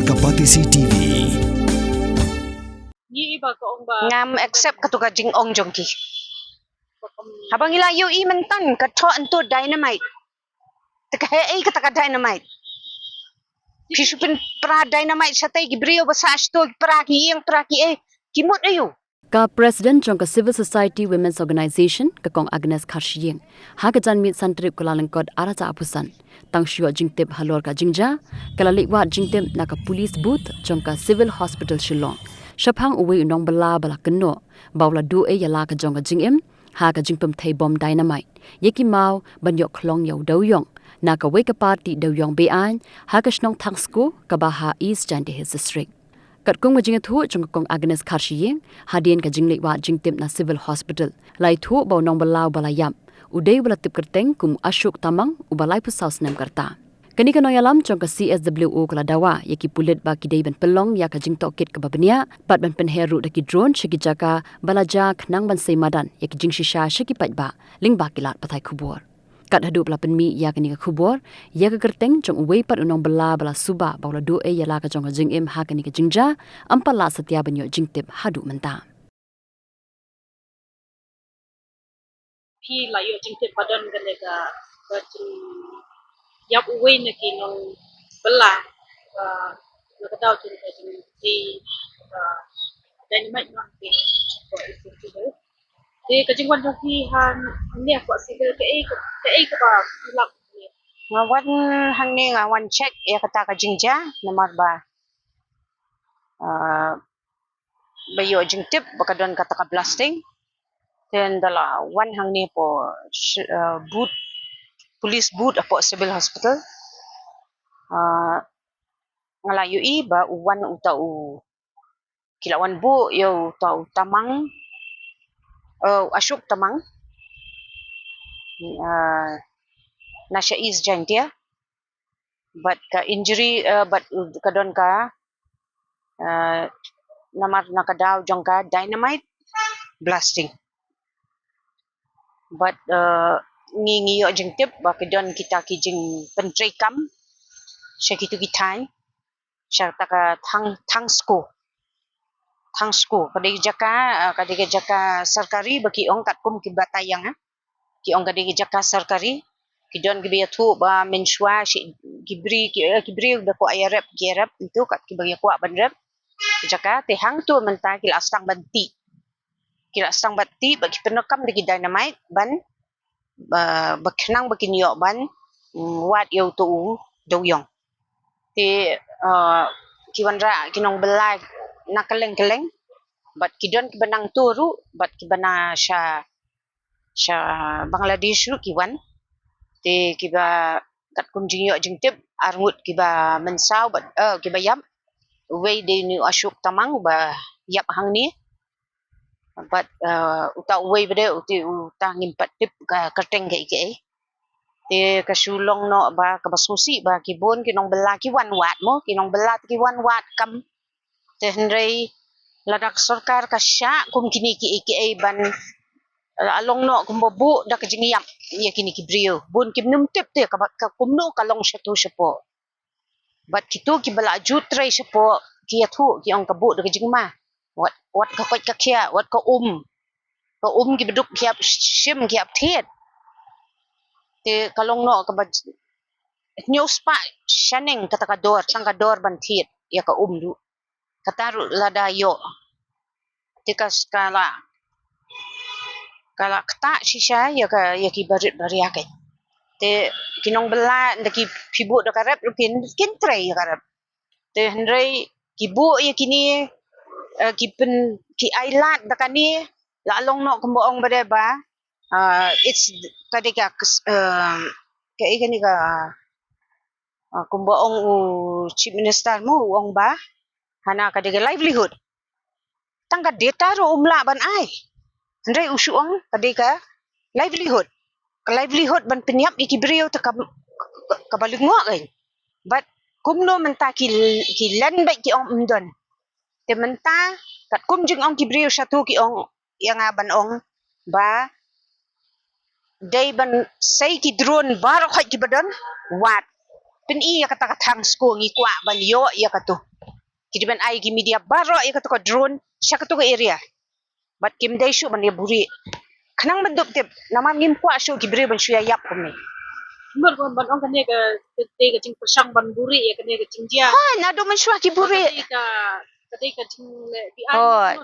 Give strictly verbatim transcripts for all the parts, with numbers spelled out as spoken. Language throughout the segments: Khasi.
Ka Batesi T V. Ngi i ba ka ong ba ngam accept katu ka jingong jong ki. Haba ngi la ïohi mynta ka thoh hangto dynamite. Te ka hei ei kata ka dynamite. Phi shu pynpra dynamite shatei ki briew ba sah shato ki pra ki ïing pra ki ei. Ki mut aïu? Ka President jong ka Civil Society Women's Organisation, ka Kong Agnes Kharshiing, ha ka janmiet san tarik Kyllalyngkot ar hajar arphew san, tang shu ïoh jingtip halor ka jingjia, ka la leit wad jingtip na ka police booth jong ka Civil Hospital Shillong shaphang uwei u nongbylla ba la kynnoh ba u la duh ei ïa la ka jong ka jingim ha ka jingpynthei bom dynamite ïa ki maw ban ïoh khlong ïa u dewïong na kawei ka party dewïong be-aiñ ha ka shnong Thangsku kaba ha East Jaintia Hills District. Katkum ka jingïathuh jong ka Kong Agnes Kharshiing, hadien ka jingleit wad jingtip na Civil Hospital, la ïathuh ba u nongbylla uba la ïap u dei uba la tip kyrteng kum u Ashok Tamang uba laiphew saw snem ka rta. Kane ka nongïalam jong ka C S W O ka la dawa ïa ki pulit ba ki dei ban pynlong ïa ka jingtohkit kaba bniah bad ban pynher ruh da ki drone sha ki jaka ba la jia khnang ban sei madan ïa ki jingshisha sha ki paidbah lyngba ki lad pathai khubor. Kat haduh ba la pynmih ïa kane ka khubor, ïa ka kyrteng jong uwei pat u nongbylla ba la suba ba u la duh ei ïa la ka jong ka jingim ha kane ka jingjia, ym pat lah satia ban ïoh jingtip haduh mynta. Phi la ïoh jingtip ba don kane ka, ka jingïap uwei na ki nongbylla, ah, na ka daw jong ka jingpynthei, ah, dynamite noh ki, ko isu ki. Te ka jingwan jong phi hangne ha Civil kaei, kaei kaba phi lap hangne? Nga wan hangne nga wan check ïa kata ka jingjia namar ba, ah, ba ïoh jingtip ba ka don kata ka blasting. Te ynda la wan hangne hapoh, ah, booth, police booth hapoh Civil Hospital. Ah, nga la ïohi ba u wan uta u ki la wan buh ïa uta u Tamang, eh, u Ashok Tamang, eh, na sha East Jaintia, bad ka injury, eh, bad ka don ka, eh, namar na ka daw jong ka dynamite blasting. Bad, eh, ngi, ngi ïoh jingtip ba ki don kita ki jingpyntreikam sha kitu ki thaiñ, sha kata ka Thang, Thangsku. Thangsku, ka dei ka jaka, eh, ka dei ka jaka sorkari ba ki ong katkum ki batai ïa nga. Ki ong ka dei ka jaka sorkari. Ki don kiba ïathuh ba mynshuwa shi ki bri, ki, eh, ki briew da kwah ïarep, ki ïarep, yntu kat kiba ïa kwah ban rep. Jaka te hangto mynta ki la sdang ban tih. Ki la sdang ban tih bad ki pyndonkam da ki dynamite ban, ba, ba khnang ba kin ïoh ban, mm, wad ïa uto u dewïong. Te, eh, ki wanrah ki nongbylla na kylleng kylleng bad ki don kiba nangto ruh bad kiba na sha, sha Bangladesh ruh ki wan. Te kiba katkum jingïoh jingtip arngut kiba mynsaw bad, eh, kiba ïap. Uwei dei une u Ashok Tamang uba ïap hangne. Bad, eh, uta uwei ba dei uta, uta ngim pat tip ka kyrteng kaei kaei. Te ka shu long noh ba kaba sngewsih ba ki bun ki nongbylla ki wan wad mo, ki nongbylla te ki wan wad kam. Te hynrei lada ka sorkar ka shah kum kine kiei kiei ban, eh, long noh kumba buh da ka jingïap ïa kine ki briew. Bun kim nym tip te kaba, ka kumno ka long shato shapoh. Bad kito kiba la ju trei shapoh ki ïathuh ki ong ka buh da ka jingma. Wat, wat ka koit ka khiah, wat ka um. Ka um kiba duk ki hap shim ki hap thied. Te ka long noh kaba hynñiew spah shaneng kata ka dor, tang ka dor ban thied ïa ka um ruh. Kata ruh lada ïoh. Te ka, ka la, ka la ktah shisha ïa ka, ïa ki barit baria ka. Te ki nongbylla ynda ki phi buh da ka rep ruh kin, kin trei ïa ka rep. Te hynrei ki buh ïa kine, eh, ki pyn, ki ai lad da kane, la long noh kumba ong ba dei ba, ah, it's ka dei ka, eh, kaei kane ka, ah, kumba ong u Chief Minister mo u ong ba hana ka dei ka livelihood. Tang ka data ruh um lah ban ai. Hynrei u shu ong ka dei ka livelihood. Ka livelihood ban pynïap ïa ki briew te ka, ka, kaba lyngngoh kein. Bad kumno mynta ki, ki len beit ki ong ym don. Te mynta katkum jingong ki briew shato ki ong ïa nga ban ong ba dei ban sei ki drone baroh khoit kiba don wad. Pyn-i ïa kata ka thang sku, ngi kwah ban ïoh ïa katu. Ki dei ban ai ki media baroh ïa katu ka drone sha katu ka area. Bad kim dei shuh ban ïa buhrieh. Khnang ban dup tip, namar ngim kwah shuh ki briew ban shu ïa ïap kumne. Mut ban ban ong kane ka, ka dei ka jingpyrshang ban buhrieh ïa kane ka jingjia. Hooid, naduh mynshuwa ki buhrieh. Ka dei ka, ka dei ka jingleh beaiñ. Hooid.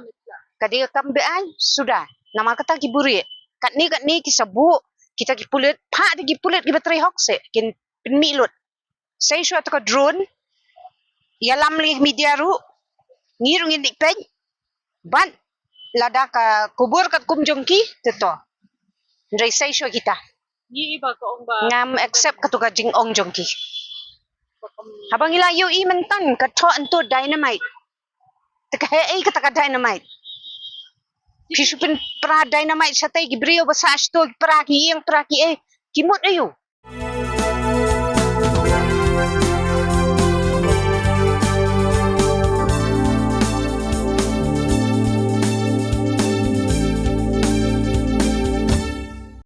Ka dei ka kam beaiñ, suda. Namar kata ki buhrieh. Katne katne ki sa buh kita ki pulit, phah da ki pulit kiba trei hok seh, kin pynmih lut. Sa shuwa kata ka drone, ïalam lei media ruh, ngi ruh ngin ïa peit, bad lada ka khubor katkum jong ki, te to. Hynrei sa shuwa kita. Ngi i ba ka ong ba ngam accept katu ka jingong jong ki. Haba ngi la ïohi mynta ka thoh hangto dynamite. Te ka hei ei kata ka dynamite. Phi shu pynpra dynamite shatei, ki briew ba sah shatei, ki pra ki ïing, pra ki ei, ki mut aïu.